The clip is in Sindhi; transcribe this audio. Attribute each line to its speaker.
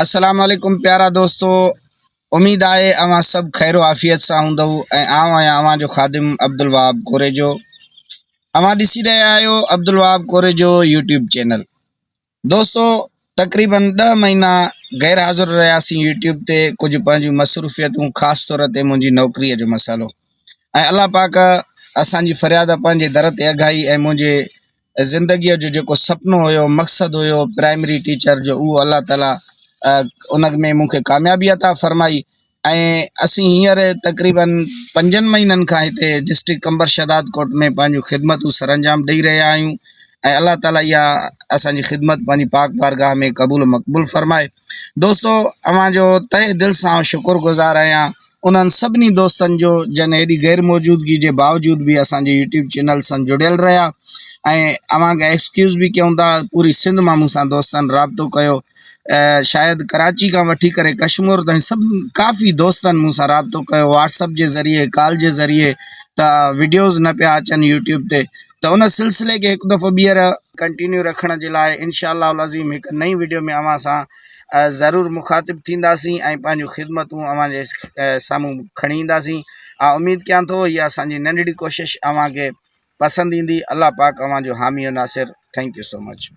Speaker 1: السلام عليڪم پيارا دوستو اميد آهي اوهان سڀ خير و عافيت سان هوندؤ ۽ آئون آهيان اوهان جو خادم عبدالوهاب ڪوريجو اوهان ڏسي رهيا آهيو عبدالوهاب ڪوريجو يوٽيوب چينل دوستو تقريبن ڏهه مهينا غير حاضر رهياسين يوٽيوب تي ڪجهه پنهنجون مصروفيتون خاص طور تي منهنجي نوڪريء جو مسئلو ۽ الله پاڪ اسان جي فرياد پنهنجي در تي اگهائي ۽ منهنجي زندگيء جو جيڪو سپنو هيو مقصد هيو پرائمري ٽيچر جو اهو الله تعاليٰ ان ۾ مون کي ڪاميابي عطا فرمائي ۽ اسين هينئر تقريبن پنجن مهينن کان هتي ڊسٽرڪٽ قمبر شهداد ڪوٽ ۾ پنهنجون خدمتون سرانجام ڏئي رهيا آهيون ۽ الله تعاليٰ اها اسانجي خدمت پنهنجي پاڪ بارگاهه ۾ قبول مقبول فرمائي دوستو اوهان جو تهه دل سان شڪر گذار آهيان انهن سڀني دوستن جو جن ايڏي غير موجودگي جي باوجود به اسان جي يوٽيوب چينل سان جڙيل رهيا ۽ اوهان کي ايڪسڪيوز به ڪيون ٿا پوري سنڌ مان مون سان دوستن رابطو ڪيو شايد ڪراچي کان وٺي ڪري ڪشمور تائين سڀ ڪافي دوستن مون سان رابطو ڪيو واٽس اپ جي ذريعي ڪال جي ذريعي ته وڊيوز نه پيا اچن يوٽيوب تي ته ان سلسلي کي هڪ دفعو ٻيهر ڪنٽينيو رکڻ جي لاء انشاء الله العظيم هڪ نئين وڊيو ۾ اوهان سان ضرور مخاطب ٿينداسين ۽ پنهنجون خدمتون اوهان جي سامهون کڻي اينداسين آء اميد ڪيان ٿو هي اسان جي ننڍڙي ڪوشش اوهان کي پسند ايندي الله پاڪ اوهان جو حامي و Nasir thank you so much.